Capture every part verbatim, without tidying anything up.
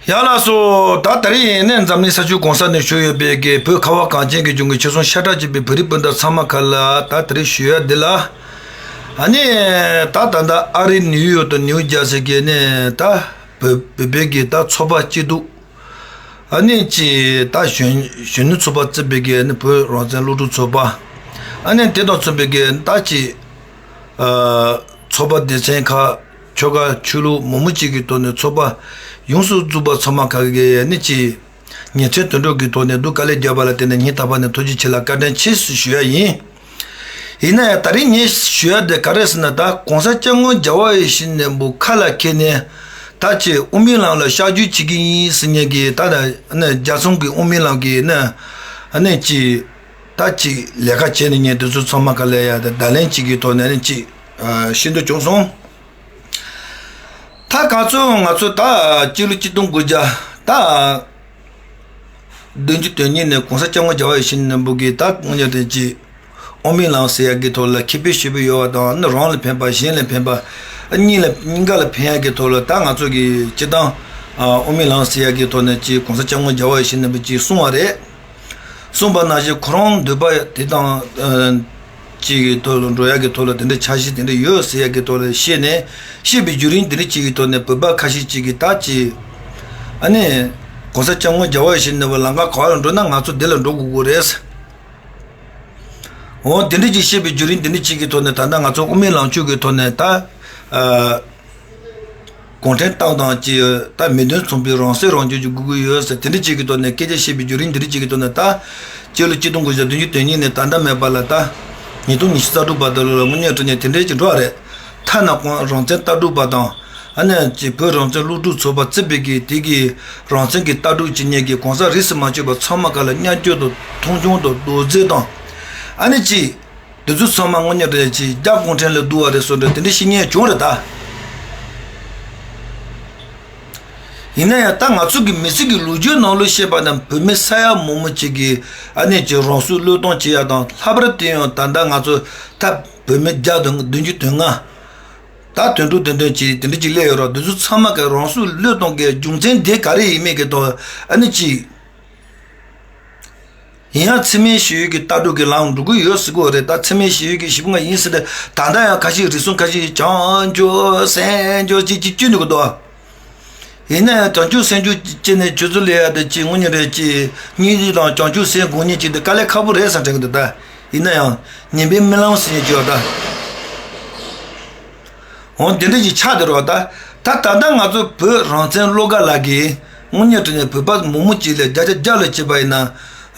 ཡ་ལགས་སོ། ད་དེ་རིང་ནས་འཛམ་གླིང་ས་ཕྱོགས་གང་ས་ནས་བཞུགས་ཡོད་པའི་གི་བོད་ཁ་བ་གངས་ཅན་གྱི་ལྗོངས་ཀྱི་ཆོལ་གསུམ་ཤ་ཁྲག་གཅིག་པའི་བོད་རིགས་སྤུན་ཟླ་ཚང་མ་ཁ་ལ་ད་དེ་རིང་ཞུ་ཡ་འདི་ལ། ཨ་ནི། ད་ད་ལྟ་ཨ་རི་ནིའུ་ཡོག་དང་ནིའུ་ཇར་སི་གི་ནས་ད་བོད་བོད་པའི་གི་ད་ཚོགས་པ་སྐྱིད་སྡུག་ཨ་ནི་ཅི་ད་གཞོན་གཞོན་ནུ་ཚོགས་པ་བརྩིས་པའི་གི་ཨ་ནི་བོད་རང་བཙན་སློབ་ཕྲུག་ཚོགས་པ། ཨ་ནི་དེ་དང་མཚུངས་པའི་གི་ད་ཅི། ཚོགས་པ་སྡེ་ཚན་ཁག་ཆོལ་ཁ་ཆོས་ལུགས་མང་པོ་ཅིག་གི་ཐོག་ནས་ཚོགས་པ་ཡོངས་སུ་རྫོགས་པ་ཚང་མ་ཁག་གིས་ནི་ཅི་ཉིན་མཚན་དུད་འགྲོ་གི་ཐོག་ནས་སྡུག་དཀའ་ལས་བརྒྱབ་པ་ལ་བརྟེན་ནས་སྙིང་ཐག་པ་ནས་ཐུགས་རྗེ་ཆེ་ལ་བཀའ་དྲིན་ཆེ་ཞུ་ཡ་ཡིན། ཡིན་ན་ཡང་ད་རིང་ངས་ཞུ་ཡ་དེ་ག་རེ་ཟེར་ན། ད་གོང་ས་སྐྱབས་མགོན་རྒྱལ་བ་ཡིད་བཞིན་ནོར་བུ་ཁ་ལ་འཁྱེར་ནས་ད་ཅི་དབུ་མའི་ལམ་ལ་གཤག་བཅོས་བྱེད་ཀྱི་ཡིན་ཟེར་མཁན་གྱི་ད་ནི་རྒྱ་ཚོང་གི་དབུ་མའི་ལམ་གྱི་ནི་ནི་ཅི། ད་ཅིག་ལས་ཀ་བྱས་ནས་ངས་དེ་ཚོ་ཚང་མ་ག་ལས་ཡ་དེ་བརྡ་ལན་གཅིག་གི་ཐོག་ནས་ནི་ཅིག་ཤེས་འདོད་བྱུང་སོང་། ད་ག་ཚོད་ང་ཚོ་ད་སྤྱི་ལོ་ཆིག་སྟོང་དགུ་བརྒྱ་ད་བདུན་ཅུ་དོན་གཉིས་ནས་གོང་ས་སྐྱབས་མགོན་རྒྱལ་བ་ཡིད་བཞིན་ནོར་བུ་གིས་ད་དངོས་གནས་དེ་ཅིག་དབུ་མའི་ལམ་ཟེར་ཡ་གི་ཐོག་ལ་ཁེ་ཕན་ཞེ་པོ་ཡོད་པ་དང་ནི་རང་ལ་ཕན་པ་གཞན་ལ་ཕན་པ་གཉིས་ལ་གཉིས་ཀ་ལ་ཕན་ཡ་གི་ཐོག་ལ་ད་ང་ཚོ་གི་སྤྱི་བཏང་དབུ་མའི་ལམ་ཟེར་ཡ་གི་ཐོག་ནས་ཅིག་གོང་ས་སྐྱབས་མགོན་རྒྱལ་བ་ཡིད་བཞིན་ནོར་བུ་ཅིག་གསུངས་པ་རེད། གསུངས་པ་ནང་བཞིན་ཁོ་རང་འདོད་པ་དེ་དང་ཅིག་གི་ཐོག་ལ་འགྲོ་ཡག་གི་ཐོག་ལ་དེ་འདྲའི་འཆར་གཞི་དེ་འདྲ་ཡོད་ཟེར་ཡག་གི་ཐོག་ལ་བཤད་ནས་བཤད་པའི་བརྒྱུད་རིམ་དེ་འདྲ་ཅིག་གི་ཐོག་ནས་བོད་པ་ཁ་ཤས་ཅིག་གིས་ད་ཅིག་ཨ་ནི་གོང་ས་སྐྱབས་མགོན་རྒྱལ་བ་ཡིད་བཞིན་ནོར་བུ་ལམ་ཁ་ག་བ་ལ་འགྲོ་ན་ང་ཚོ་དེ་ལ་འགྲོ་དགོས་ཀྱི་རེད། འོ་དེ་འདྲ་ཅིག་བཤད་པའི་བརྒྱུད་རིམ་དེ་འདྲ་ཅིག་གི་ཐོག་ནས་ད་ལྟ་ང་ཚོ་དབུ་མའི་ལམ་ཕྱོགས་ཀྱི་ཐོག་ནས་ད། གུང་ཁྲན་ཏང་དང་ཅིག་ད་མི་དོན་མཚུངས་པའི་རང་སྲིད་རང་སྐྱོང་ཅིག་དགོས་ཀྱི་ཡོད་ཟེར་དེ་འདྲ་ཅིག་གི་ཐོག་ནས་སྐད་ཆ་བཤད་པའི་བརྒྱུད་རིམ་འདི་འདྲ་ཅིག་གི་ཐོག་ནས་ད་སྤྱི་ལོ་ཆིག་སྟོང་དགུ་བརྒྱ་བདུན་ཅུ་དོན་གཉིས་ནས་ད་ལྟ་མེད་པ་ལ་ད་ཉིས་སྟོང་ཉི་ཤུ་རྩ་དྲུག་བར་དུ་ལ་དངོས་གནས་དྲང་གནས་དེ་འདྲ་ཅིག་འགྲོ་བ་རེད། ཐ་ན་ཁོང་རང་བཙན་ལྟ་གྲུབ་པ་དང་ཨ་ནེ་ཅིག་བོད་རང་བཙན་སློབ་ཕྲུག་ཚོགས་པ་བརྩིས་པའི་གི་དེ་གི་རང་བཙན་གྱི་ལྟ་གྲུབ་ཅིག་ཉན་གི་གང་ཟག་རིས་སུ་མ་ཆད་པ་ཚང་མ་ག་ལ་བརྙས་བཅོས་དང་མཐོང་ཆུང་དང་རྡོག་རྫིས་དང་ཨ་ནེ་ཅིག་དེ་ཚོ་ཚང་མ་དངོས་གནས་དྲང་གནས་ཀྱི་རྒྱ་གུང་ཁྲན་ལ་བསྡུར་བ་རེད་བཟོ་འདྲ་དེ་འདྲ་ཤེས་ཉན་བྱུང་རེད་ད། ཡིན་ན་ཡང་ད་ང་ཚོ་གི་མི་ཚེ་གི་ལོ་རྒྱུས་ནང་ལོགས་བཤད་པ་ན་བོད་མི་ས་ཡ་མང་པོ་ཅིག་གིས་ཨ་ནེ་ཅིག་རང་སྲོག་བློས་གཏོང་བྱེད་ཡ་དང་ལྷག་པར་དུ་ཡང་ད་ལྟ་ང་ཚོ་ད་བོད་མི་བརྒྱ་དང་བདུན་ཅུ་དོན་ལྔ་ད་དོན་གྲུབ་དོན་ལྡན་ཅིག་དེ་འདྲ་ཅིག་སླེབས་ཡོད་ར། དེ་ཚོ་ཚང་མ་གི་རང་སྲོག་བློས་གཏོང་གི་རྒྱུ་མཚན་དེ་ག་རེ་ཡིན་མིན་གི་ཐོག་ཨ་ནེ་ཅིག་ཡིན་ཡང་འཚེ་མེད་ཞི་བའི་གི་ལྟ་གྲུབ་ཀྱི་ལམ་འགྲོ་གི་ཡོད་ཟེར་གོ་རེད། ད་འཚེ་མེད་ཞི་བའི་གི་ཞི་བ་ང་ཡིན་ཟེར་ཏེ་ད་ལྟ་ཡང་ཁ་ཤས་རིགས་གསུམ་ཁ་ཤས་བྱང་ཆུབ་སེམས་མཆོག་ཅིག་ཅིག་བཅོས་འདུག་གི་འདུག་ཡིན་ན་ཡང་བྱང་ཆུབ་སེམས་མཆོག་ཅིག་ནས་ཆུ་ཚོད་ལས་ཡ་དེ་ཅིག་དངོས་གནས་རེད་ཅིག་སྙིང་རྗེ་དང་བྱང་ཆུབ་སེམས་དགོས་ཉིད་ཅིག་དེ་དཀའ་ལས་ཁག་པོ་རེད་བསམ་དྲན་གི་འདུག་ད་ཡིན་ན་ཡང་ཉན་པའི་རྨི་ལམ་ཟེར་ཉན་ཅིག་ཡོད་ད། འོ་དེ་འདྲ་ཞིག་ཆགས་བསྡད་རོགས་ད། ད་ད་ལྟ་ང་ཚོ་བོད་རང་བཙན་བློ་དགའ་ལགས་ཀྱིས་དངོས་གནས་དྲང་གནས་བོད་པ་མང་པོ་ཅིག་ལ་བརྒྱ་ཆ་བརྒྱ་ལ་བྱས་པ་ཡིན་ན་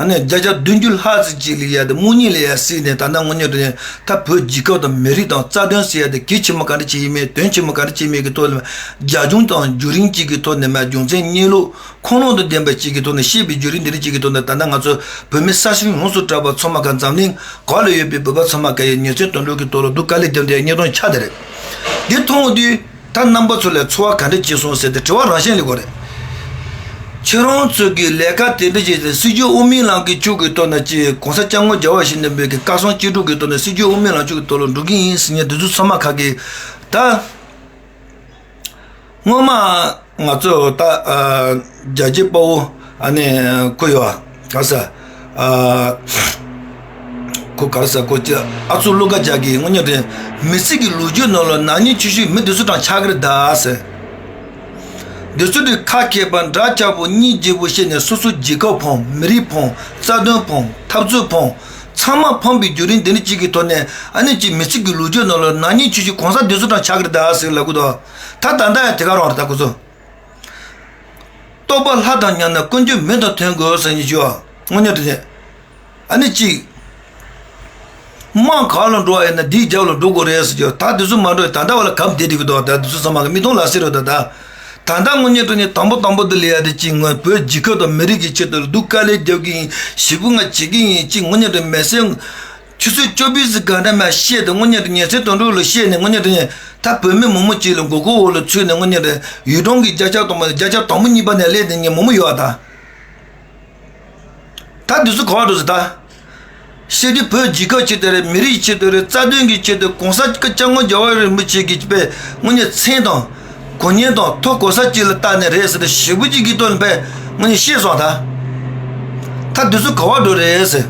ཨ་ནི་བརྒྱ་ཆ་བདུན་ཅུ་ལྷག་ཙམ་ཅིག་ལ་ཡ་དེ་དངོས་གཉེན་ལ་ཡ་བསྲེས་ནས་ད་ལྟ་དངོས་གནས་དྲང་གནས་ད་བོད་རྒྱལ་ཁབ་དང་མི་རིགས་དང་རྩ་དོན་ཟེར་ཡ་དེ་གལ་ཆེན་པོ་ག་འདྲ་ཅིག་ཡིན་མིན་དོན་ཆེན་པོ་ག་འདྲ་ཅིག་ཡིན་མིན་གྱི་ཐོག་ལ་རྒྱབ་ལྗོངས་དང་བརྒྱུད་རིམ་ཅིག་གི་ཐོག་ནས་མ་རྒྱུ་མཚན་རྙེད་ལུགས་ཁུངས་ལུང་དང་ལྡན་པ་ཅིག་གི་ཐོག་ནས་བཤད་པའི་བརྒྱུད་རིམ་འདི་འདྲ་ཅིག་གི་ཐོག་ནས་ད་ལྟ་ང་ཚོ་བོད་མི་ས་ཞིང་ཡོངས་སུ་གྲགས་པ་ཚང་མ་ག་འཛམ་གླིང་གང་ལ་ཡོད་པའི་བོད་པ་ཚང་མ་ག་ཡི་ཉིན་མཚན་དུད་འགྲོ་གི་ཐོག་ལ་སྡུག་དཀའ་ལས་བརྒྱབ་བསྡད་ཡ་བརྙན་ཐུང་ཆགས་བསྡད་རེད། འདི་མཐོང་དུས་ད་རྣམ་པ་ཚོ་ལ་ཚོར་བ་ག་འདྲ་སྐྱེས་སོང་ཟེར་ཏེ་དྲི་བ་རང་བཞིན་སླེབས་དགོས་རེད། ཁྱེད་རང་ཚོ་གི་ལས་ཀ་དེ་འདྲ་བྱས་ཏེ་སྲིད་བྱུས་དབུ་མའི་ལམ་གྱི་ཕྱོགས་ཀྱི་ཐོག་ནས་ཅིག་གོང་ས་སྐྱབས་མགོན་རྒྱལ་བ་ཡིད་བཞིན་ནོར་བུའི་གི་བཀའ་གསུང་བཅུ་དྲུག་གི་ཐོག་ནས་སྲིད་བྱུས་དབུ་མའི་ལམ་ཕྱོགས་ཀྱི་ཐོག་ལ་འགྲོ་གི་ཡིན་ཟེར་མཁན་འདི་ཚོ་ཚང་མ་ག་གི་ད། སྔོན་མ་ང་ཚོ་ད་ཨ་རྒྱལ་གཅེས་དཔའ་བོ་ཨ་ནི་ཁོ་ཡོད་ཨ་ག་ས་ཨ་ཁོ་ག་ས་ཁོ་ཅི་ཨ་ཚོ་བློ་དགའ་རྒྱལ་གྱི་དངོས་གནས་དྲང་མི་ཚེ་གི་ལོ་རྒྱུས་ནང་ལ་ནག་ཉེས་ཆེ་ཤོས་མི་འདི་ཚོ་དང་ཆགས་ཀྱི་རེད་ད་ཟེར། འདི་ཚོ་དེ་ཁ་མཁས་པ་འདྲ་ཆགས་པོ་སྙིང་རྗེ་པོ་བཤད་ནས་སོ་སོ་རྒྱལ་ཁབ་ཕམ་མི་རིགས་ཕམ་རྩ་དོན་ཕམ་འཐབ་རྩོད་ཕམ། ཚང་མ་ཕམ་པའི་བརྒྱུད་རིམ་འདི་འདྲ་གཅིག་གི་ཐོག་ནས་ཨ་ནི་གཅིག་མི་ཚེ་གི་ལོ་རྒྱུས་ནང་ལ་ནག་ཉེས་ཆེ་ཤོས་གང་ཟག་འདི་ཚོ་དང་ཆགས་ཀྱི་རེད་ད་ཟེར་ལབ་གི་འདུག་ད་ད་ལྟ་ཡང་དེ་ག་རང་རེད་ད་ཁོ་ཚོ། རྟོག་པ་ལྷ་དང་མཉམ་ན་ཀུན་སྤྱོད་མི་དང་མཐུན་དགོས་ཟེར་ནས་ཞུ་བ་དངོས་གནས་དྲང་གནས། ཨ་ནི་གཅིག་དམག་ག་ལ་འགྲོ་བ་ཡིན་ན་འདིའི་རྒྱབ་ལ་འགྲོ་དགོས་རེད་ཟེར་རྒྱུ་ད་དེ་ཚོ་མ་འགྲོ་ཡི་ད་ལྟ་བ་ལ་གབ་བསྡད་དེ་གི་འདུག་ད་དེ་ཚོ་ཚང་མ་གི་མིག་མཐོང་ལག་ཟིན་རེད་ད་ད། ད་ལྟ་དངོས་གནས་དྲང་གནས་དང་པོ་དང་པོ་འདི་ལ་ཡ་དེ་གཅིག་ངོས་བོད་རྒྱལ་ཁབ་དང་མི་རིགས་ཀྱི་ཆེད་དུ་སྡུག་དཀའ་ལས་རྒྱབ་གི་ཡིན་ཞེ་པོ་ང་བྱེད་གི་ཡིན་གཅིག་དངོས་གནས་དྲང་མེད་སེམས། ཆུ་ཚོད་བཅུ་པའི་ཟིག་ག་འདྲ་མ་བཤད་དེ་དངོས་གནས་དྲང་ཉིན་མཚན་དུད་འགྲོ་ལ་བཤད་ནས་དངོས་གནས་དྲང་ད་བོད་མི་མང་པོ་ཅིག་ལ་མགོ་སྐོར་འོག་ལ་ཚུད་ནས་དངོས་གནས་དྲང་ཡུལ་གྲོང་གི་བརྒྱ་ཆ་དང་པོ་བརྒྱ་ཆ་དང་པོ་གཉིས་པ་ནས་སླེབས་ནས་ཉིན་མང་པོ་ཡོད་ཨ་ད། ད་འདི་ཚོ་ག་བ་འགྲོ་ཟེར་ད། བཤད་རྒྱུ་བོད་རྒྱལ་ཁབ་ཆེད་དུ་རེད་མི་རིགས་ཆེད་དུ་རེད་རྩ་དོན་གྱི་ཆེད་དུ་གོང་ས་སྐྱབས་མགོན་རྒྱལ་བ་རིན་པོ་ཆེ་གི་པའི་དངོས་གནས་མཚན་དང་། གོ་མཁན་དང་ཐོ་གོ་ས་གཅིག་ལ་བལྟས་ནས་རེད་ཟེར་ཏེ་ཞེ་པོ་ཅིག་གི་ཐོག་ནས་ཕར་ངོས་ནས་བཤད་སོང་ད། ད་འདི་ཚོ་ག་བ་འགྲོ་རེད་ཟེར།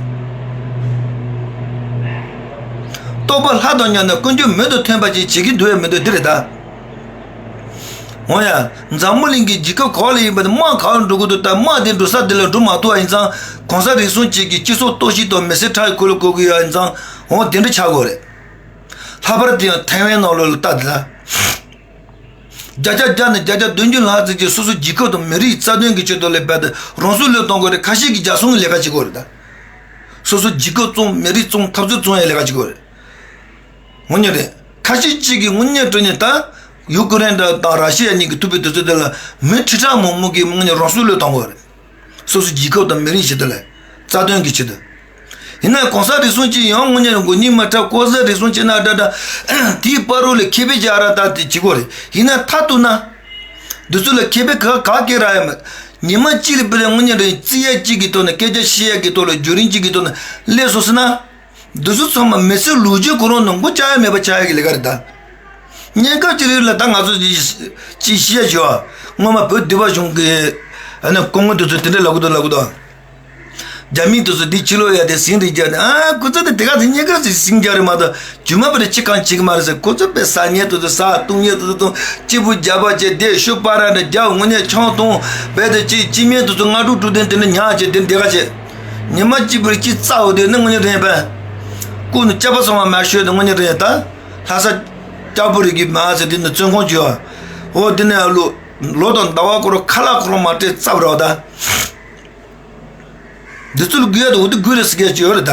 རྟོགས་པ་ལྷ་དང་མཉམ་ན་ཀུན་སྤྱོད་མེ་དང་མཐུན་པ་ཅིག་བྱེད་ཀྱི་འདུག་ཡ་མི་འདུག་འདི་རེད་ད། འོ་ཡ། འཛམ་བུ་གླིང་གི་རྒྱལ་ཁབ་ག་བ་ལ་ཡིན་པ་དེ་དམག་ག་བ་འགྲོ་གི་འདུག་ད་དམག་དེ་འགྲོ་ས་དེ་ལ་འགྲོ་མ་ཐུབ་པ་ཡིན་ཙང་གོང་ས་རིགས་གསུམ་གཅིག་གི་སྤྱི་ཚོགས་གཏོར་བཤིག་དང་མི་སེར་ཁྲག་གི་ཁུར་ལ་བསྐོར་གི་ཡོད་ཡིན་ཙང་འོ་དེ་འདྲ་ཆགས་དགོས་རེད། ལྷག་པར་དུ་ཡང་ཐའེ་ཝན་ནང་ལོགས་ལ་ལྟ་དེ་ལ། བརྒྱ་ཆ་བརྒྱ་ནས་བརྒྱ་ཆ་བདུན་ཅུ་ལྷག་ཙམ་གྱིས་སོ་སོའི་རྒྱལ་ཁབ་དང་མི་རིགས་རྩ་དོན་གྱི་ཆེད་དུ་ལས་རྦད་དེ་རང་སྲོག་བློས་གཏོང་དགོས་རེད། ཁ་ཤས་ཀྱིས་རྒྱལ་སྲུང་གི་ལས་ཀ་བྱེད་དགོས་རེད་ད། སོ་སོའི་རྒྱལ་ཁབ་བཙོང་མི་རིགས་བཙོང་འཐབ་རྩོད་བཙོང་ཡའི་ལས་ཀ་བྱེད་དགོས་རེད། དངོས་གནས་རེད། ཁ་ཤས་གཅིག་གིས་དངོས་གནས་དྲང་གནས་ད། ཡུ་ཀེ་རེན་དང་དང་ར་ཤི་ཡ་གཉིས་ཀྱི་ཐུག་པའི་དུས་ཚོད་དེ་ལ་མི་ཁྲི་ཕྲག་མང་པོ་གིས་དངོས་གནས་རང་སྲོག་བློས་གཏོང་དགོས་རེད། སོ་སོའི་རྒྱལ་ཁབ་དང་མི་རིགས་ཆེད་དུ་ལས། རྩ་དོན་གྱི་ཆེད་དུ། ཡིན་ན་གོང་ས་རིགས་གསུམ་གཅིག་ཡང་དངོས་གནས་མགོ་གཉིས་མ་འཁྲབ་ལྐོག་ཟ་རིགས་གསུམ་གཅིག་ན་འདྲ་འདྲ། དེའི་བར་རོ་ལ་ཁེ་ཕན་ཅིག་ཨ་ར་ད་དེ་བྱེད་དགོས་རེད། ཡིན་ན་མཐའ་གཏུགས་ན། འདི་ཚོ་ལ་ཁེ་ཕན་ག་ག་སྐྱེ་ར་ཡ་མེད། ཉི་མ་གཅིག་ལ་དཔེར་ན་དངོས་གནས་རེད་རྩིས་ཡ་གཅིག་གི་ཐོག་ནས་སྐད་ཆ་བཤད་ཡ་གི་ཐོག་ལ་བརྒྱུད་རིམ་གཅིག་གི་ཐོག་ནས་སླེབས་སོང་ཟེར་ན། འདི་ཚོ་ཚང་མ་མི་ཚེ་ལོ་རྒྱུས་ཁོ་རང་ནང་མགོ་བཅག་ཡ་མེད་པ་ཆགས་ཡ་གི་ལས་ཀ་རེད་ད། གནས་སྐབས་ཅིག་རིང་ལ་ད་ང་ཚོ་ཅིག་ཅིག་བཤད་བྱས་པ། སྔོན་མ་བོད་སྡེ་པ་གཞུང་གི་ཨ་ནི་སྐུ་ངོ་དེ་ཚོ་དེ་འདྲ་ལབ་གི་འདུག་ལབ་གི་འདུག་རྒྱ་མི་དེ་ཚོ་འདི་ཕྱི་ལོགས་ཡ་དེ་ཟིང་རེ་རྒྱག་ནས་ཨ་ཁོ་ཚོ་དེ་དེ་ག་ཚོད་གནས་སྐབས་ཅིག་ཟིང་རྒྱག་རེད་མ་གཏོགས་རྒྱུ་མ་པ་རེ་ཅི་གང་བྱེད་གི་མ་རེད་ཟེར། ཁོ་ཚོ་དཔེ་ཟ་ཉལ་དེ་ཚོ་ཟ་བཏུང་ཉལ་དེ་ཚོ་བཏུང་སྐྱིད་པོ་རྒྱབ་པ་བྱས་བསྡད་ཤོ་པ་ར་འདྲ་རྒྱབ་དངོས་གནས་ཆང་འཐུང་བས་དེ་ཅིག་སྤྱི་སྨན་དེ་ཚོ་ལྔ་དྲུག་དྲུག་ལྡན་དེ་འདྲ་ཉར་བྱས་དེ་འདི་ག་བྱས། ཉི་མ་གཅིག་པུར་སྐྱིད་རྩ་བོ་དེ་ནི་དངོས་གནས་དྲན་པས། ཀུན་ནས་སྐྱབས་པ་ཚང་མ་མ་ཤོད་དེ་དངོས་གནས་དྲན་ད། ལྷ་ས་སྐྱབས་པོ་རིགས་ཀྱི་མ་ཟེར་དེ་ནི་བཙོན་ཁང་བྱོས་པ། འོ་དེ་ནས་ལོ་ལོ་དང་ཟླ་བ་ཁོ་རང་ཁ་ལག་ཁོ་རང་མ་སྤྲད་རྩ་བ་རེད་བ་ད། འདི་ཚོ་ལ་དགོས་ཡ་དེ་འོ་དེ་དགོས་རེད་ཟེར་མཁན་ཅིག་ཡོད་རེད་ད།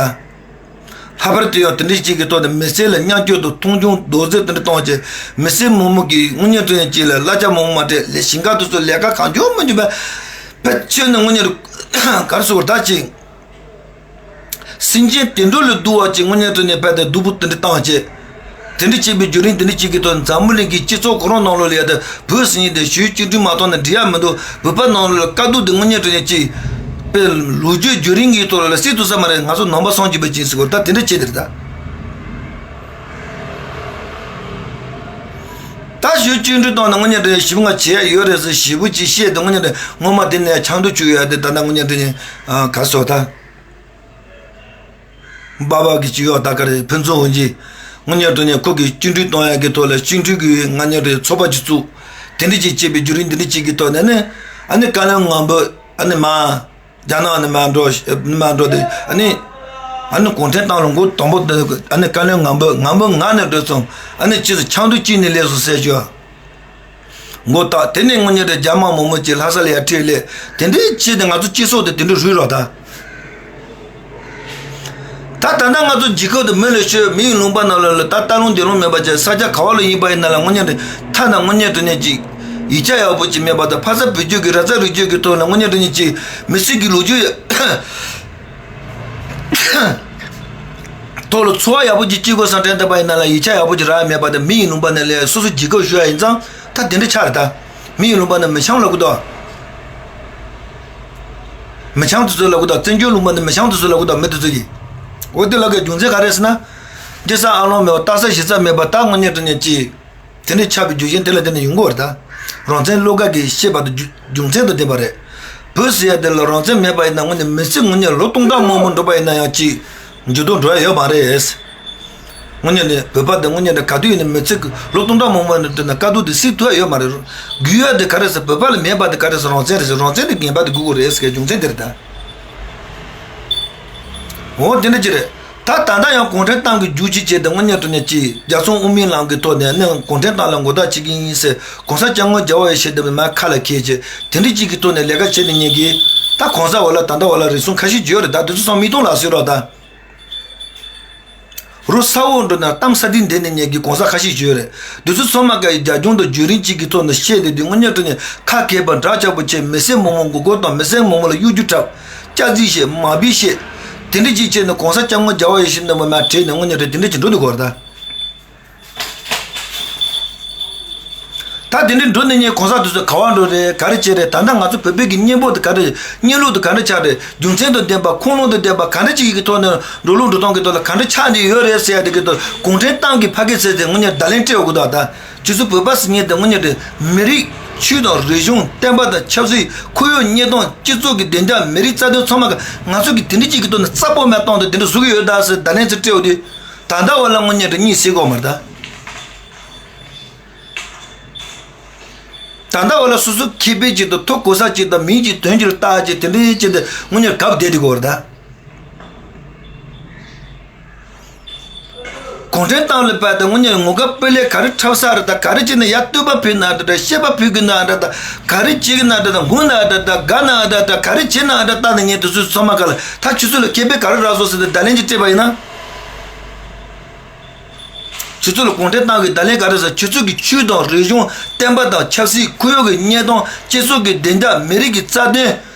ལྷག་པར་དུ་ཡང་དེ་འདྲ་ཅིག་གི་ཐོག་ནས་མི་སེར་ལ་མཉམ་སྐྱོད་དང་མཐོང་ཆུང་རྡོག་རྫིས་དེ་འདྲ་གཏོང་བྱས་མི་སེར་མང་པོ་གིས་དངོས་གནས་དྲང་གནས་ཅིག་ལ་གླ་ཆ་མང་པོ་མ་སྤྲད་ལས་ཞིང་ཁ་དེ་ཚོ་ལས་ཀ་གང་བྱུང་མི་འགྱུར་བ། ཕལ་ཆེར་ནི་དངོས་གནས་ག་རེ་ཟེར་དགོས་རེད་ད་ཅིག་སེམས་ཅན་དུད་འགྲོ་ལས་སྡུག་པ་ཅིག་དངོས་གནས་དྲང་གནས་རྦད་དེ་སྡུག་པོ་དེ་འདྲ་བཏང་བྱས། དེ་འདྲ་བྱས་པའི་བརྒྱུད་རིམ་དེ་འདྲ་ཅིག་གི་ཐོག་འཛམ་བུ་གླིང་གི་སྤྱི་ཚོགས་ཁོ་རང་ནང་ལོགས་ལ་ཡ་ད་བོད་ཟེར་མཁན་དེ་ཞུ་བཅུག་འགྲིག་མ་གཏོང་ན་འགྲིག་ཡ་མི་འདུག་བོད་པ་ནང་ལོགས་ལ་དཀའ་སྡུག་དེ་དངོས་གནས་དྲང་གནས་ཅིག་དཔེ་ལོ་རྒྱུས་བརྒྱུད་རིམ་གྱི་ཐོག་ལ་སྲིད་དུ་ས་མ་རེད། ང་ཚོ་ནང་པ་སངས་རྒྱས་པ་ཅིག་ཟེར་དགོས་ད་དེ་འདྲ་བྱས་དེ་རེད་ད། ད་ཞུ་བཅུག་འགྲིག་བཏང་ན་དངོས་གནས་དྲང་གནས་ཞིབ་ང་བྱེད་ཡ་ཡོད་རེད་ཟེར་ཞེ་པོ་ཅིག་བཤད་དེ་དངོས་གནས་དྲང་གནས་ངོ་མ་དེ་ནས་ཆང་འདུག་བཅུག་ཡ་དེ་ད་ལྟ་དངོས་གནས་དྲང་གནས་ག་སོ་ད། སྦག་སྦག་གི་ཅིག་ཡོད་ད་ག་རེ་ཕུན་ཚོགས་དབང་ཆེན། དངོས་གནས་དྲང་གནས་ཁོ་གིས་བཅིངས་འགྲོལ་གཏོང་ཡག་གི་ཐོག་ལ་བཅིངས་འགྲོལ་གྱི་ང་གཉིས་རེ་ཚོགས་པ་ཅིག་བཙུགས། དེ་འདྲ་ཅིག་བྱས་པའི་བརྒྱུད་རིམ་འདི་འདྲ་ཅིག་གི་ཐོག་ནས་ནི་ཨ་ནི་བཀའ་བློན་ངན་པ་ཨ་ནི་མ་རྒྱ་ནག་ནས་མ་འགྲོ་མ་འགྲོ་དེ་ཨ་ནི་ཨ་ནི་གུང་ཁྲན་ཏང་ལ་མགོ་དང་པོ་དེ་ཨ་ནི་བཀའ་བློན་ངན་པ་ངན་པ་ང་ནས་འགྲོ་སོང་། ཨ་ནི་ཅི་ཟེར་ཆང་དུ་ཅི་ནས་སླེབས་སོང་ཟེར་ཞུ། མགོ་བཏགས་དེ་ནས་དངོས་གནས་དྲང་གནས་རྒྱ་དམག་མང་པོ་ཅིག་ལྷ་ས་ལ་ཡར་ཁྲིད་སླེབས། དེ་འདྲའི་ཆེད་དུ་ང་ཚོ་སྤྱི་ཚོགས་དེ་དེ་འདྲ་རུལ་རོགས་ད། ད་ད་ལྟ་ང་ཚོ་རྒྱལ་ཁབ་དེ་མི་ལ་ཤོད་མི་ཡི་ལུང་པ་ནང་ལ་ལ་ད་ལྟ་ལུང་བདེ་ལུང་མེད་པ་ཅིག་ས་ཆ་ག་བ་ལ་ཡིན་པ་ཡིན་ན་ལ་དངོས་གནས་དྲང་གནས་ཐ་ན་དངོས་གནས་དྲང་གནས་ཅིག་ཡིག་ཆ་ཡག་པོ་ཅིག་མེད་པ་དང་ཕ་ས་བོད་བརྒྱུད་ཀྱི་ར་ས་རུས་རྒྱུད་ཀྱི་ཐོག་ལ་དངོས་གནས་དྲང་གནས་ཅིག་མི་སེར་གྱི་ལོ་རྒྱུས་ཐོག་ལ་འཚོ་བ་ཡག་པོ་ཅིག་སྐྱེལ་དགོས་བསམ་དྲན་བསྡད་པ་ཡིན་ན་ལ་ཡིག་ཆ་ཡག་པོ་ཅིག་རག་ཡ་མེད་པ་དང་མི་ཡི་ལུང་པ་ནས་ལས་སོ་སོ་རྒྱལ་ཁབ་ཞུ་ཡ་ཡིན་ཙང་ད་དེ་འདྲ་ཆགས་རེད་ད། མི་ཡི་ལུང་པ་ནས་མི་ཆང་ལབ་གི་འདུག་མི་ཆང་དེ་ཚོ་ལབ་གི་འདུག་བཙན་བྱོལ་ལུང་པ་ནས་མི་ཆང་དེ་ཚོ་ལབ་གི་འདུག་མི་དེ་ཚོ་གིས། འོ་དེ་ལབ་གི་རྒྱུ་མཚན་ག་རེ་ཟེར་ན། འདི་ས་ཨ་ལོང་མེད་པ་ལྟ་ས་ཞི་ས་མེད་པ་ད་དངོས་གནས་དྲང་གནས་ཅིག་དེ་འདྲའི་ཆགས་པའི་རྒྱུ་རྐྱེན་དེ་ལ་བརྟེན་ནས་ཡོང་གི་ཡོད་རེད་ད། རང་བཙན་བློ་དགའ་གིས་བཤད་པ་དང་རྒྱུ་རྒྱུ་མཚན་དང་ལྡན་པ་རེད། བོད་ཟེར་ཡ་དེ་ལ་རང་བཙན་མེད་པ་ཡིན་ན་དངོས་གནས་མི་ཚེ་དངོས་གནས་ལོ་སྟོང་ཕྲག་མང་པོ་འགྲོ་པ་ཡིན་ན་ཡང་ཅིག་འགྱུར་ལྡོག་འགྲོ་ཡ་ཡོད་མ་རེད། དངོས་གནས་ནས་བོད་པ་དེ་དངོས་གནས་ནས་ག་དུས་ཡིན་ན་མི་ཚེ་གི་ལོ་སྟོང་ཕྲག་མང་པོ་ཡིན་ན་དཀའ་སྡུག་དེ་སེལ་ཐུབ་ཡ་ཡོད་མ་རེད། དགོས་ཡ་དེ་ག་རེ་ཟེར་བོད་པ་ལ་མེད་པ་དེ་ག་རེ་ཟེར་རང་བཙན་རེད་ཟེར་རང་བཙན་དེ་རྒན་པ་དེ་དགོས་དགོས་རེད་ཟེར་གི་རྒྱུ་མཚན་དེ་རེད་ད། འོ་དེ་འདྲ་ཅིག་རེད། ད་ད་ལྟ་ཡང་གུང་ཁྲན་ཏང་གི་རྒྱུག་ཁྱི་བྱས་ཏེ་དངོས་གནས་དྲང་གནས་ཀྱི་རྒྱལ་སྲུང་དབུ་མའི་ལམ་གྱི་ཐོག་ནས་ནི་གུང་ཁྲན་ཏང་ལ་མགོ་བཏགས་བྱེད་ཀྱི་ཡིན་ཟེར་གོང་ས་སྐྱབས་མགོན་རྒྱལ་བ་ཡིད་བཞིན་ནོར་བུ་མར་ཁ་ལ་འཁྱེར་བྱས་དེ་འདྲ་ཅིག་གི་ཐོག་ནས་ལས་ཀ་བྱེད་ནས་ཉན་གི། ད་གོང་ས་འོག་ལ་ད་ལྟ་འོག་ལ་རེ་ཟུང་ཁ་ཤས་ཅིག་ཡོད་རེད། ད་དེ་ཚོ་ཚང་མ་མིག་མཐོང་ལག་ཟིན་རོགས་ད། རུ་ས་འོག་འགྲོ་ན་གཏམ་ས་དེ་འདི་ནས་ཉན་གི་གོང་ས་ཁ་ཤས་ཅིག་ཡོད་རེད། དེ་ཚོ་ཚང་མ་ག་ཡི་རྒྱབ་ལྗོངས་དང་བརྒྱུད་རིམ་གཅིག་གི་ཐོག་ནས་བཤད་དེ་དུས་དངོས་གནས་དྲང་གནས་ཁ་གས་པ་འདྲ་ཆགས་པོ་བྱས་མི་སེར་མང་པོ་མགོ་སྐོར་དང་མི་སེར་མང་པོ་ལ་གཡོ་སྒྱུ་འཁྲབ། སྐྱག་རྫུན་བཤད་མ་བི་བཤད། དེ་འདྲ་ཅིག་བྱས་ནས་གོང་ས་སྐྱབས་མགོན་རྒྱལ་བ་ཡིད་བཞིན་ནོར་བུ་མར་བྲོས་ནས་དངོས་གནས་དྲང་གནས་དེ་འདྲ་ཅིག་འགྲོ་འདུག་གོ་རེད་ད། ད་དེ་འདྲ་འགྲོ་ནས་ཉན་གོང་ས་དེ་ཚོ་ག་བ་འགྲོ་རེད་ག་རེ་བྱས་རེད། ད་ལྟ་ང་ཚོ་བོད་པའི་གི་གཉེན་པོ་དེ་ག་རེ་གཉེན་ལུགས་དེ་ག་འདྲ་ཆགས་རེད། རྒྱུ་མཚན་དང་ལྡན་པ་ཁུངས་ལུང་དང་ལྡན་པ་ག་འདྲ་ཅིག་གི་ཐོག་ནས་འགྲོ་ལུགས་འགྲོ་སྟངས་ཀྱི་ཐོག་ལ་ག་འདྲ་ཆགས་ནས་ཡོད་རེད་ཟེར་ཡ་དེ་གི་ཐོག་གུང་ཁྲན་ཏང་གི་ཕ་སྐད་ཟེར་ཏེ་དངོས་གནས་བརྡ་ལན་སྤྲད་དགོས་འདུག་ད། ཁྱེད་ཚོ་བོད་པ་ཟེར་མཁན་དེ་དངོས་གནས་རེད། མི་རིགས་ཆོས་དང་རིག་གཞུང་བསྟན་པ་དང་ཆབ་སྲིད་ཁོར་ཡུག་གནས་སྟངས་སྤྱི་ཚོགས་ཀྱི་བདེ་འཇགས་མི་རིགས་རྩ་དོན་ཚང་མ་ག་ང་ཚོ་གི་དེ་འདྲ་ཅིག་གི་ཐོག་ནས་རྩ་པོ་མེད་གཏོང་དུ་དེ་འདྲ་བཟོ་གི་ཡོད་ད་ཟེར་བརྡ་ལན་ཚིག་སྤྲད་འོ་དུས། ད་ལྟ་བ་ལ་དངོས་གནས་རེད་གཉིད་སད་དགོས་མ་རེད་ད། ད་ལྟ་བ་ལ་སོ་སོ་ཁེ་ཕན་ཅིག་དང་ཐོ་གོ་ས་ཅིག་དང་མིང་ཅིག་དོན་ཅིག་ལ་བལྟ་ཅིག་དེ་འདྲའི་ཅིག་དེ་དངོས་གནས་གབ་བསྡད་དེ་དགོས་རེད་ད། གུང་ཁྲན་ཏང་ལ་བལྟ་དུས་དངོས་གནས་ངོ་དགའ་དཔེ་ལས་ག་རེ་འཁྲབ་ས་རེད་ད། ག་རེ་བྱས་ན་ཡར་བསྟོད་པ་ཕུལ་ན་འདྲ་འདྲ། བཤད་པ་ཕུལ་གི་ན་འདྲ་ད། ག་རེ་བྱེད་གི་ན་འདྲ་ད། ངུ་ན་འདྲ་ད། དགའ་ན་འདྲ་ད། ག་རེ་བྱེད་ན་འདྲ་ད་ནི་ངས་དེ་ཚོའི་ཚང་མ་ག་ལ་ད་ཁྱོད་ཚོ་ལ་ཁེ་ཕན་ག་རེ་རག་སོང་ཟེར་ཏེ་བརྡ་ལན་ཅིག་སྤྲད་པ་ཡིན་ན། ཁྱོད་ཚོ་ལ་གུང་ཁྲན་ཏང་གི་བརྡ་ལན་ག་རེ་ཟེར། ཁྱོད་ཚོ་གི་ཆོས་དང་རིག་གཞུང་བསྟན་པ་དང་ཆབ་སྲིད་ཁོར་ཡུག་གི་གནས་སྟངས་སྤྱི་ཚོགས་ཀྱི་བདེ་འཇགས་མི་རིགས་ཀྱི་རྩ་དོན་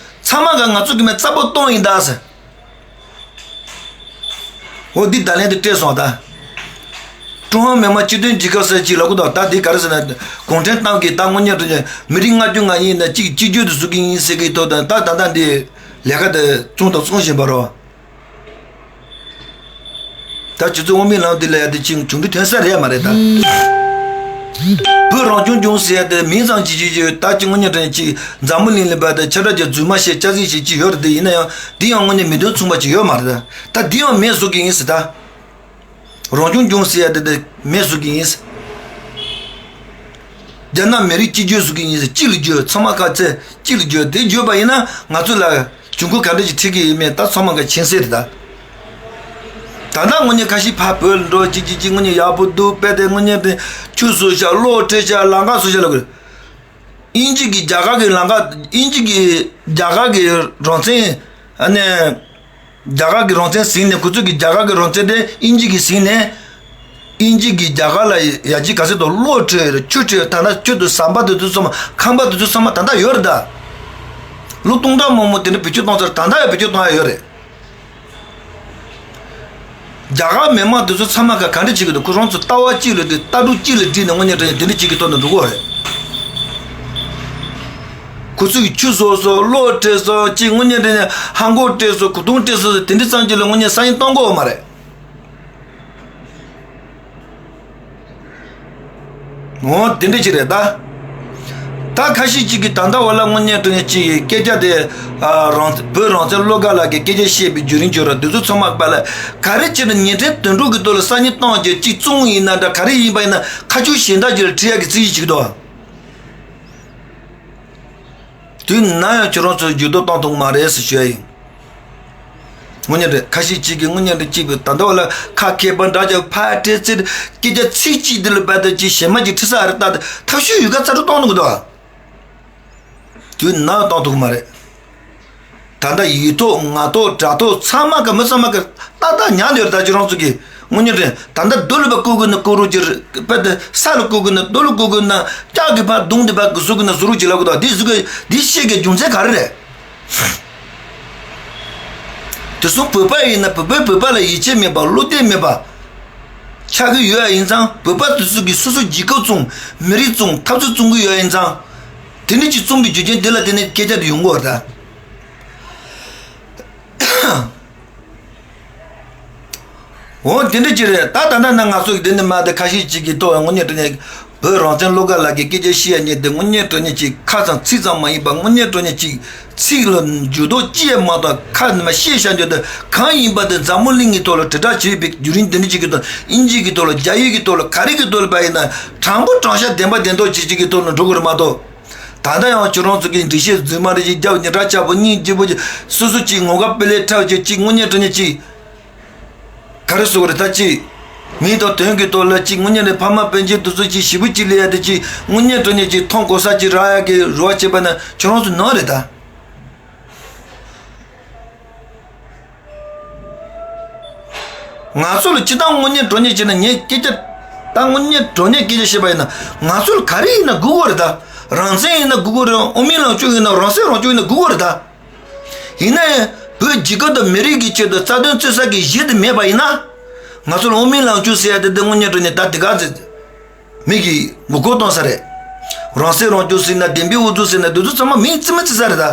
ཚང་མ་ག་ང་ཚོ་གི་མེད་རྩ་པོ་གཏོང་ཡིན་ད་ཟེར། འོ་འདི་བརྡ་ལན་དེ་སྤྲད་སོང་ད། ཀྲུང་ཧྭ་མི་དམངས་སྤྱི་མཐུན་རྒྱལ་ཁབ་ཟེར་ཅིག་ལབ་གི་འདུག་ད་འདི་ག་རེ་ཟེར་ན་གུང་ཁྲན་ཏང་གིས་ད་དངོས་གནས་དྲང་གནས་མི་རིགས་ལྔ་བཅུ་ང་གཉིས་ནས་གཅིག་གཅིག་གྱུར་དུ་བཟོ་གི་ཡིན་ཟེར་གི་ཐོག་ད་ད་ད་ལྟ་འདི་ལས་ཀ་དེ་བཙོང་དང་བཙོང་བཞིན་པ་རེད། ད་ཁྱེད་ཚོ་དབུ་མའི་ལམ་འདི་ལ་ཡ་དེ་ཅིག་བྱུང་འདི་ཐོན་ས་རེད་མ་རེད་ད། བོད་རང་སྐྱོང་ལྗོངས་ཟེར་ཡ་དེ་མིང་ཙམ་ཅིག་ཅིག་ཅིག་ད་ཅིག་དངོས་གནས་དྲང་གནས་ཅིག་འཛམ་བུ་གླིང་ལ་བལྟ་དུས་ཁྱབ་བསྒྲགས་ཀྱི་རྫུན་མ་བཤད་ཆ་ཚིག་ཞིག་ཅིག་ཡོད་རེད་དེ། ཡིན་ན་ཡང་འདི་ཡང་དངོས་གནས་མིང་དོན་མཚུངས་པ་ཅིག་ཡོད་མ་རེད་ད། ད་འདི་ཡང་མེད་བཟོ་གི་ཡིན་ཟེར་ད། རང་སྐྱོང་ལྗོངས་ཟེར་ཡ་དེ་དེ་མེད་བཟོ་གི་ཡིན་ཟེར། རྒྱ་ནག་མི་རིགས་གཅིག་གྱུར་བཟོ་གི་ཡིན་ཟེར། གཅིག་ལ་བསྒྱུར། ཚང་མ་ཁ་ཚེ་གཅིག་ལ་བསྒྱུར། དེ་བསྒྱུར་བ་ཡིན་ན་ང་ཚོ་ལ་གྱོང་གུན་ག་འདྲ་ཞིག་འཕྲད་ཀྱི་ཡིན་མིན་ད་ཚང་མ་ག་མཁྱེན་གསལ་རེད་ད། ད་ལྟ་དངོས་གནས་ཁ་ཤས་ཕར་བོད་ལ་འགྲོ་གཅིག་གཅིག་གཅིག་དངོས་གནས་ཡག་པོ་འདུག་དཔེ་དེ་དངོས་གནས་དེ་ཆུ་བཟོ་བྱ་གློག་སྤྲད་བྱ་ལམ་ཁ་བཟོ་བྱ་ལ་དགོས། དབྱིན་ཇི་གི་རྒྱ་གར་གི་ལམ་ཁ། དབྱིན་ཇི་གི་རྒྱ་གར་གི་རང་བཙན་ཨ་ནི། རྒྱ་གར་གྱི་རང་བཙན་ཟིན་ནས། ཁོ་ཚོ་གི་རྒྱ་གར་གྱི་རང་བཙན་དེ་དབྱིན་ཇི་གིས་ཟིན་ནས། དབྱིན་ཇི་གིས་རྒྱ་གར་ལ་ཡ་གཅིག་ག་ཚོད་དང་གློག་སྤྲད་ཡོད་རེད། ཆུ་སྤྲད་ཡོད། ད་ལྟ་ཁྱོད་ཚོ་ཟམ་པ་དེ་ཚོ་ཚང་མ། ཁང་པ་དེ་ཚོ་ཚང་མ་ད་ལྟ་ཡོད་རེད་ད། ལོ་སྟོང་ཕྲག་མང་པོ་དེ་འདྲ་བེད་སྤྱོད་གཏོང་ཚར། ད་ལྟ་ཡང་བེད་སྤྱོད་གཏོང་ཡ་ཡོད་རེད། རྒྱ་གར་མི་མང་དེ་ཚོ་ཚང་མ་ག་ག་འདྲ་བྱེད་ཀྱི་འདུག་ཁོ་རང་ཚོ་ལྟ་བ་གཅིག་ལ་བསྒྲིལ། ལྟ་གྲུབ་གཅིག་ལ་བསྒྲིལ་ནས་དངོས་གནས་དྲང་གནས་དེ་འདྲ་བྱེད་ཀྱི་ཐོག་ནས་འགྲོ་གི་ཡོད་རེད། ཁོ་ཚོས་ཆུ་བཟོ་སོང་། གློག་སྤྲད་སོང་། ཅིག་དངོས་གནས་དྲང་གནས་ཧང་གོ་སྤྲད་སོང་། གོས་ཐུང་སྤྲད་སོང་། དེ་འདྲ་ཙམ་ཅིག་ལ་དངོས་གནས་ས་ཡིན་གཏོང་གི་ཡོད་མ་རེད། འོ་དེ་འདྲ་ཅིག་རེད་ད། ད་ཁ་ཤས་ཅིག་གིས་ད་ལྟ་བ་ལ་དངོས་གནས་དྲང་གནས་ཅིག་སྐད་ཆ་དེ། ཨ། རང་བོད་རང་བཙན་བློ་དགའ་ལགས་ཀྱིས་སྐད་ཆ་བཤད་པའི་བརྒྱུད་རིམ་བརྗོད་ར་དེ་ཚོ་ཚང་མ་པ་ལ་ག་རེ་བྱས་ན་ཉིན་མཚན་དུད་འགྲོ་གི་ཐོག་ལ་ས་ཡིན་གཏོང་རྒྱུ། ཅིག་བཙོང་ཡིན་ན་འདྲ། ག་རེ་ཡིན་པ་ཡིན་ན་ཁ་ཕྱོགས་གཞན་དག་ཅིག་ལ་ཁྲིད་ཡག་གི་རྩིས་གཞི་བྱེད་ཀྱི་འདུག་དུས་ནམ་ཡང་ཁྱོད་རང་ཚོས་འགྱུར་ལྡོག་གཏོང་ཐུབ་མ་རེད་ཟེར་ཞུ་ཡ་ཡིན། དངོས་གནས་རེད། ཁ་ཤས་ཅིག་གིས་དངོས་གནས་རེད། གཅིག་པུ་ད་ལྟ་བ་ལ་ཁ་མཁས་པ་འདྲ་ཅིག་ཕར་ཁྲིད་ཚིག་སྐད་ཆ་ཚིག་གཅིག་འདི་ལ་རྦད་དེ་ཅིག་ཞེ་མ་ཅིག་ཁྲིད་ས་རེད། ད་ཐབས་ཤུགས་ཡོད་ག་རྩ་སྤྲོད་གཏོང་ཐུབ་ཀྱི་འདུག་དུས་ནམ་ཡང་གཏོང་ཐུབ་ཀྱི་མ་རེད། ད་ལྟ་ཡིག་ཐོག་ངག་ཐོག་དྲ་ཐོག་ཚང་མ་ག་མི་ཚང་མ་ག་ཏག་ཏག་ཉར་འདུག་རེད། ད་ཁྱོད་རང་ཚོ་གིས་དངོས་གནས་རེད། ད་ལྟ་རྡོ་ལ་ཕར་བཀོལ་དགོས་ན་བཀོལ་རོགས་གྱིས། རྦད་དེ་ས་ལ་བཀོལ་དགོས་ན། རྡོ་ལ་བཀོལ་དགོས་ན། ལྕགས་ཀྱི་ཕར་བརྡུངས་ཏེ་ཕར་བཟོ་དགོས་ན་བཟོ་རོགས་གྱིས་ལབ་དགོས་དང་། འདི་བཟོ་དགོས། འདི་བཤད་དགོས་རྒྱུ་མཚན་ག་རེ་རེད། དེ་སོང་བོད་པ་ཡིན་ན་བོད་པས་བོད་པ་ལ་ཡིད་ཆེས་མེད་པ། བློ་གཏད་མེད་པ་ཆགས་ཀྱི་ཡོད་ཡ་ཡིན་ཙང་། བོད་པ་དེ་ཚོ་གིས་སོ་སོ་རྒྱལ་ཁབ་བཙོང་། མི་རིགས་བཙོང་། འཐབ་རྩོད་བཙོང་གི་ཡོད་ཡ་ཡིན་ཙང་། དེ་འདྲ་ཅིག་བཙོང་པའི་རྒྱུ་རྐྱེན་དེ་ལ་བརྟེན་ནས་སྐད་ཆ་དེ་ཡོང་གི་ཡོད་རེད་ད། འོ་དེ་འདྲ་ཅིག་རེད་ད། ད་ལྟ་ན་ང་ཚོ་གི་དེ་ནི་མ་དེ་ཁ་ཤས་ཅིག་གིས་ཐོག་དངོས་གནས་དྲང་གནས་བོད་རང་བཙན་བློ་དགའ་ལགས་ཀྱི་སྐད་ཆ་བཤད་ཡ་ཉིད་དེ་དངོས་གནས་དྲང་གནས་ཅིག་ཁ་ཙམ་ཚིག་ཙམ་མ་ཡིན་པ། དངོས་གནས་དྲང་གནས་ཅིག་ཚིག་ལ་འགྱུར་ལྡོག་ཅི་ཡང་མ་གཏོང་། ཁ་ནས་མར་བཤད་བཞག་རྒྱུ་དེ་གང་ཡིན་པ་དེ་འཛམ་བུ་གླིང་གི་ཐོག་ལ་དྲིལ་བསྒྲགས་བྱེད་པའི་བརྒྱུད་རིམ་དེ་འདྲ་ཅིག་གི་ཐོག་དབྱིན་ཇི་གི་ཐོག་ལ། རྒྱ་ཡིག་གི་ཐོག་ལ། ག་རེ་གི་ཐོག་ལ་བ་ཡིན་ན་དྲང་པོ་དྲང་བཞག་བདེན་པ་བདེན་མདོག་བྱེད་ཅིག་གི་ཐོག་ལ་འགྲོ་དགོས་རེད་མ་གཏོགས། ད་ལྟ་ཡང་ཁྱོད་རང་ཚོ་གིས་འགྲེལ་བཤད་རྫུན་མ་རེ་ཞིག་རྒྱབ། ཉིན་གྲངས་ཆག་པོ་གཉིས་གཅིག་པོ་ཅིག་སོ་སོ་ཅིག་ངོ་དགའ་དཔེ་ལས་འཁྲབ་བྱེད་ཅིག་དངོས་གནས་དྲང་གནས་ཅིག་ག་རེ་ཟེར་དགོས་རེད་ད། ཅིག་མིང་དང་དོན་གྱི་ཐོག་ལ་ཅིག་དངོས་གནས་རེད། ཕ་མ་སྤུན་མཆེད་དེ་ཚོ་ཅིག་ཞེ་པོ་ཅིག་ལས་ཡ་དེ་ཅིག་དངོས་གནས་དྲང་གནས་ཅིག་མཐོང་གོ་ས་ཅིག་རག་ཡ་གི་རེ་བ་བྱེད་པ་ན་ཁྱོད་རང་ཚོ་ནོར་རེད་ད། ང་ཚོ་ལ་སྤྱིར་བཏང་དངོས་གནས་དྲང་གནས་བྱས་ན། ངས་སྐད་ཆ་ད་དངོས་གནས་དྲང་གནས་སྐད་ཆ་བཤད་པ་ཡིན་ན། ང་ཚོ་ལ་ག་རེ་ཡིན་ན་དགོས་ཀྱི་རེད་ད། རང་བཙན་ཡིན་ན་དགོས་ཀྱི་རེད། དབུ་མའི་ལམ་སྤྱོད་ཡིན་ན། རང་སྲིད་རང་སྐྱོང་ཡིན་ན་དགོས་ཀྱི་རེད་ད། ཡིན་ན་ཡང་བོད་རྒྱལ་ཁབ་དང་མི་རིགས་ཀྱི་ཆེད་དུ་རྩ་དོན་རྩོད་ས་གི་གཞི་དེ་མེད་པ་ཡིན་ན། ང་ཚོ་ལ་དབུ་མའི་ལམ་སྤྱོད་ཟེར་ཡ་དེ་དེ་དངོས་གནས་དྲང་གནས་ད་དེ་ག་ཚོད་མི་གིས་མགོ་སྐོར་གཏོང་ས་རེད། རང་སྲིད་རང་སྐྱོང་ཟེར་ན། བདེན་པའི་དབུ་ཚུགས་ཟེར་ན། དེ་ཚོ་ཚང་མ་མིང་རྩིས་མ་རྩིས་ས་རེད་ད།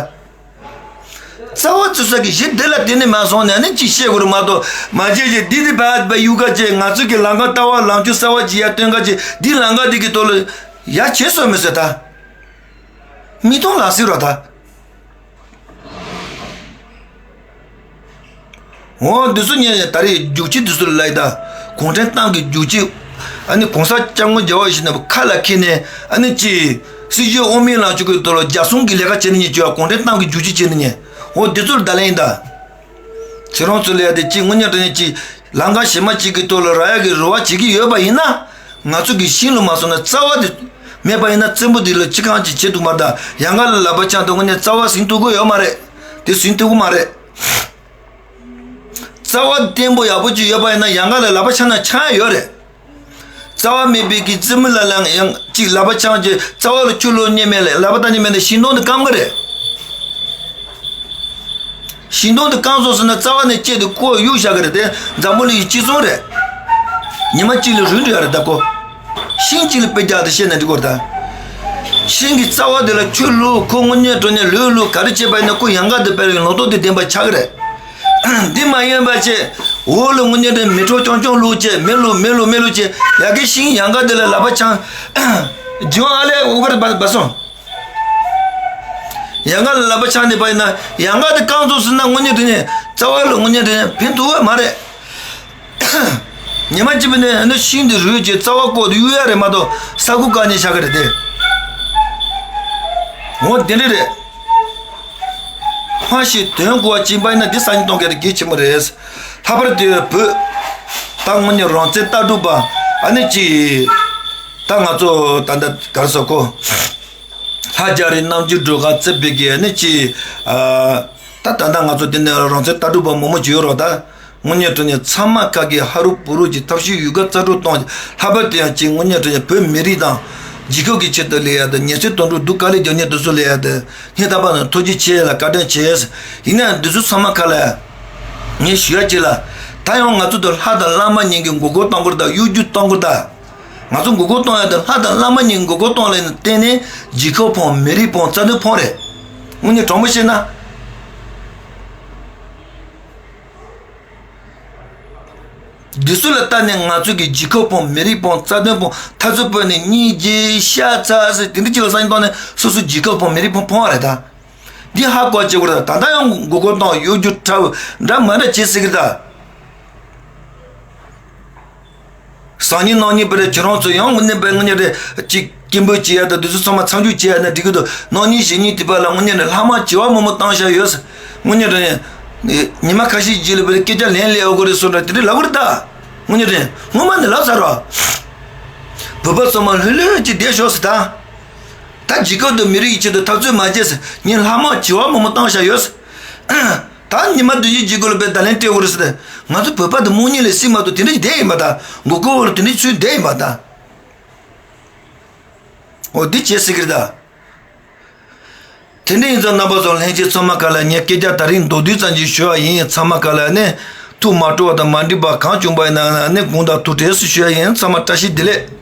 རྩ་བ་བཙུགས་ས་གི་གཞི་འདི་ལ་བརྟེན་ནས་མ་སོང་ནས་ནི་ཅིག་བཤད་དགོས་རེད་མ་གཏོགས། མ་བྱས་ཀྱི་འདི་འདི་བ་བ་ཡུ་ག་ཅེ་ང་ཚོ་གི་ལམ་ཁ་ལྟ་བ་ལམ་ཆུ་གསར་བ་ཅིག་ཡར་སྟོན་ག་ཅེ་འདི་ལམ་ཁ་འདི་གི་ཐོག་ལ་ཡར་བྱེད་སོ་མི་སོ་ད། མི་གཏོང་ལ་སྲིད་རོ་ད། འོ་འདི་ཚོ་ངས་ད་རེས་རྒྱུག་ཁྱི་འདི་ཚོ་ལ་ལབ་ད། གུང་ཁྲན་ཏང་གི་རྒྱུག་ཁྱི། ཨ་ནི་གོང་ས་སྐྱབས་མགོན་རྒྱལ་བ་ཡིད་བཞིན་ནོར་བུ་ཁ་ལ་འཁྱེར་ནས་ཨ་ནི་ཅི། སྲིད་ཇུས་དབུ་མའི་ལམ་ཆོག་གི་ཐོག་ལ་རྒྱ་སྲུང་གི་ལས་ཀ་བྱེད་ནི་ཉེ་ཅོ་གུང་ཁྲན་ཏང་གི་རྒྱུག་ཁྱི་བྱེད་ནི་ཉེ། འོ་འདི་ཚོ་ལ་བརྡ་ལན་ཡིན་ད། ཁྱེད་རང་ཚོ་ལ་ཡ་དེ་ཅི་དངོས་གནས་དྲང་གནས་ཅི། ལམ་ཁ་གཞན་མ་ཅིག་གི་ཐོག་ལ་རག་ཡ་གི་རེ་བ་བྱེད་ཀྱི་ཡོད་པ་ཡིན་ན། ང་ཚོ་གི་ཤིང་ལ་མ་སོང་ན་རྩ་བ་དེ་མེད་པ་ཡིན་ན་བཙན་པོ་འདི་ལ་ཅི་གང་ཅི་བྱེད་ཐུབ་མ་རེད་ད། ཡང་ག་ལ་ལག་པ་འཆང་དུས་དངོས་གནས་རྩ་བ་ཟིན་ཐུབ་ཀྱི་ཡོད་མ་རེད། དེ་ཟིན་ཐུབ་ཀྱི་མ་རེད། རྩ་བ་བརྟན་པོ་ཡག་པོ་ཅིག་ཡོད་པ་ཡིན་ན་ཡང་ག་ལ་ལག་པ་འཆང་ན་འཆང་ཡ་ཡོད་རེད། རྩ་བ་མེད་པའི་གི་རྩེད་མོ་ལ་ལ་ཡང་ཅིག་ལག་པ་འཆང་ཅིག་རྩ་བ་ལ་ཆུ་ལོག་ཉེ་མེད་ལ་ལག་པ་བཏང་ཉེ་མེད་ན་ཤིང་སྡོང་དེ་སྐམ་གི་རེད། ཤིང་སྡོང་དེ་སྐམ་སོང་ཟེར་ན་རྩ་བ་ནས་བཅད་དེ་ཁོ་གཡུག་བཞག་གི་རེད་དེ་འཛམ་བུ་གླིང་གི་གཅིག་མཚུངས་རེད། ཉི་མ་གཅིག་ལ་རུལ་འགྲོ་ཡ་རེད་ད་ཁོ། ཤིང་གཅིག་ལ་དཔེ་རྒྱག་དེ་བཤད་ན་འགྲིག་གོ་རེད་ད། ཤིང་གི་རྩ་བ་དེ་ལ་ཆུ་བླུགས་ཁོ་དངོས་གནས་དྲང་གནས་ལུད་བླུགས་ག་རེ་བྱས་པ་ཡིན་ན་ཁོ་ཡང་ག་དེ་སྤེལ་བའི་ལོ་ཏོག་དེ་ལྡན་པ་ཆགས་གི་རེད། འདི་མ་ཡིན་པ་བྱས། འོག་ལ་དངོས་གནས་དྲང་མེ་ཏོག་ཅུང་ཅུང་བླུགས་བྱས་མེ་བླུགས་མེ་བླུགས་མེ་བླུགས་བྱས་ཡ་གི་ཤིང་ཡང་ག་དེ་ལ་ལག་པ་འཆང་། ཇོ་ཨ་ལེ་འུ་གར་བ་བ་སོང་། ཡང་ག་ལ་ལག་པ་འཆང་ནས་པ་ཡིན་ན་ཡང་ག་དེ་རྐང་བཙུགས་ཟིན་ན་དངོས་གནས་དྲང་གནས་རྩ་བ་ལ་དངོས་གནས་དྲང་གནས་ཕན་ཐོགས་པ་མ་རེད། ཉི་མ་གཅིག་པུ་ནས་ཨ་ནི་ཤིང་དེ་རུལ་གྱི་རྩ་བ་བཀོག་ཏུ་གཡུག་ཡ་རེད་མ་གཏོགས་ས་ཁུག་བཀག་ཉེན་བྱ་གི་རེད་དེ། འོ་དེ་འདྲ་རེད། ཕ་ཞིག་དོན་གོ་བ་གཅིག་པ་ཡིན་ན་འདི་ས་ཉིན་གཏོང་གི་རེད་གལ་ཆེན་པོ་རེད། ལྷག་པར་དུ་བོད། ད་དངོས་གནས་རང་བཙན་ལྟ་གྲུབ་པ་ཨ་ནི་གཅིག་ད་ང་ཚོ་ད་ལྟ་གར་སོ་ཁོ། ལྷ་རྒྱ་རི་རྣམ་འགྱུར་སྒྲོལ་དཀར་བརྩེགས་པའི་གི་ནི་ཅི། ད་ད་ལྟ་ང་ཚོ་འདི་ནས་རང་བཙན་ལྟ་གྲུབ་པ་མང་པོ་ཅིག་ཡོད་རོགས་ད། དངོས་གནས་དྲང་གནས་ཚང་མ་ཁ་གི་ཧ་རུ་པུ་རུ་གྱི་ཐབས་ཤེས་ཡོད་དགུ་རྩ་གྲུབ་གཏོང་ལྷག་པར་དུ་ཡང་ཅིག་དངོས་གནས་དྲང་གནས་བོད་མི་རིགས་དང་རྒྱལ་ཁབ་ཀྱི་ཆེད་དུ་ལས་ཡ་དང་ཉེས་ཆད་གཏོང་འགྲོ་སྡུག་དཀའ་ལས་རྒྱག་མཁན་དེ་ཚོ་ལས་ཡ་དང་སྙིང་ཐག་པ་ནས་ཐུགས་རྗེ་ཆེ་ལ་བཀའ་དྲིན་ཆེ། ཡིན་ན་འདི་ཚོ་ཚང་མ་ཁ་ལ་ངས་ཞུ་ཡ་ཅིག་ལ་ད་ཡང་ང་ཚོ་དང་ལྷ་དང་བླ་མ་གཉིས་ཀྱི་མགོ་སྐོར་གཏོང་དགོས་རེད་ད་གཡོ་སྒྱུ་གཏོང་དགོས་རེད་ད། ང་ཚོ་མགོ་སྐོར་གཏོང་ཡ་དེ་ལྷ་དང་བླ་མ་གཉིས་མགོ་སྐོར་གཏོང་ལེ་ནས་བརྟེན་ནས་རྒྱལ་ཁབ་ཕོངས་མི་རིགས་ཕོངས་རྩ་དོན་ཕོངས་རེད། དངོས་གནས་དྲང་པོ་བཤད་ན། འདི་ཚོ་ལ་ལྟ་ནས་ང་ཚོ་གི་རྒྱལ་ཁབ་ཕོངས་མི་རིགས་ཕོངས་རྩ་དོན་ཕོངས་འཐབ་རྩོད་སྤོས་ནས་གཉིས་རྗེས་ཤ་ཚ་ཟེར་དེ་འདྲ་ཅིག་ལ་སང་ཉིན་གཏོང་ནས་སོ་སོ་རྒྱལ་ཁབ་ཕོངས་མི་རིགས་ཕོངས་ཕོངས་བ་རེད་ད། འདི་ཧ་གོ་བྱེད་དགོས་རེད་ད་ད་ལྟ་ཡང་མགོ་སྐོར་གཏོང་གཡོ་སྒྱུ་འཁྲབ་འདྲ་མ་འདྲ་བྱེད་སྲིད་གི་རེད་ད། སང་ཉིན་གནངས་ཉིན་པ་རེད་ཁྱེད་རང་ཚོ་ཡང་དངོས་གནས་པའི་དངོས་གནས་རེད་ཅིག་སྐད་འབོད་བྱེད་ཡ་དང་དེ་ཚོ་ཚང་མ་མཚམས་འཇོག་བྱེད་ཡ་ན་འགྲིག་གི་འདུག་གནངས་ཉིན་གཞེས་ཉིན་དེ་པ་ལ་དངོས་གནས་རེད་ལྷག་མ་བྱེ་བ་མང་པོ་བཏང་བཞག་ཡོད། དངོས་གནས་རེད། ཉི་མ་ཁ་ཤས་རྗེས་ལ་པའི་སྐད་ཆ་ལན་སླེབས་ཡོད་གི་རེད་སོ་འདྲ་དེ་འདྲ་ལབ་གི་རེད་ད། དངོས་གནས་རེད་སྔོན་མ་ནས་ལབ་ཚར་བ། བོད་པ་ཚང་མ་ལྷོད་ལྷོད་ཅིག་བསྡད་ཤོག་ཟེར་ད། ད་རྒྱལ་ཁབ་དང་མི་རིགས་ཀྱི་ཆེད་དུ་འཐབ་རྩོད་མ་བྱེད་ཟེར་ངས་ལྷག་མ་བྱེ་བ་མང་པོ་བཏང་བཞག་ཡོད་ཟེར། ད་ཉི་མ་བདུན་བཞི་རྗེས་སྐོར་ལ་དཔེ་བརྡ་ལན་སྤྲད་དགོས་རེད་ཟེར་ཏེ། ང་ཚོ་བོད་པ་དེ་རྨོངས་གཉིད་ལས་སད་མ་ཐུབ་དེ་འདྲ་ཞིག་བསྡད་ཡིན་པ་དང་མགོ་སྐོར་བོར་དེ་འདྲ་ཚུར་བསྡད་ཡིན་པ་དང་། འོ་འདི་བྱེད་སྲིད་ཀྱི་རེད་ད། དེ་འདྲ་ཡིན་ཙང་རྣམ་པ་ཚོ་ལྷན་རྒྱས་ཚང་མ་ག་ལ་ངས་སྐད་ཆ་ད་རིང་མདོར་བསྡུས་ཙམ་ཅིག་ཞུ་བ་ཡིན་ཚང་མ་ག་ལ་ནི་ཐུགས་མ་སྤྲོ་བ་དང་མ་འགྲིག་པ་གང་བྱུང་པ་ཡིན་ན་ནི་དགོངས་དག་ཐུགས་ཁྲལ་སུ་ཞུ་བ་ཡིན་ཚང་མ་བཀྲ་ཤིས་བདེ་ལེགས།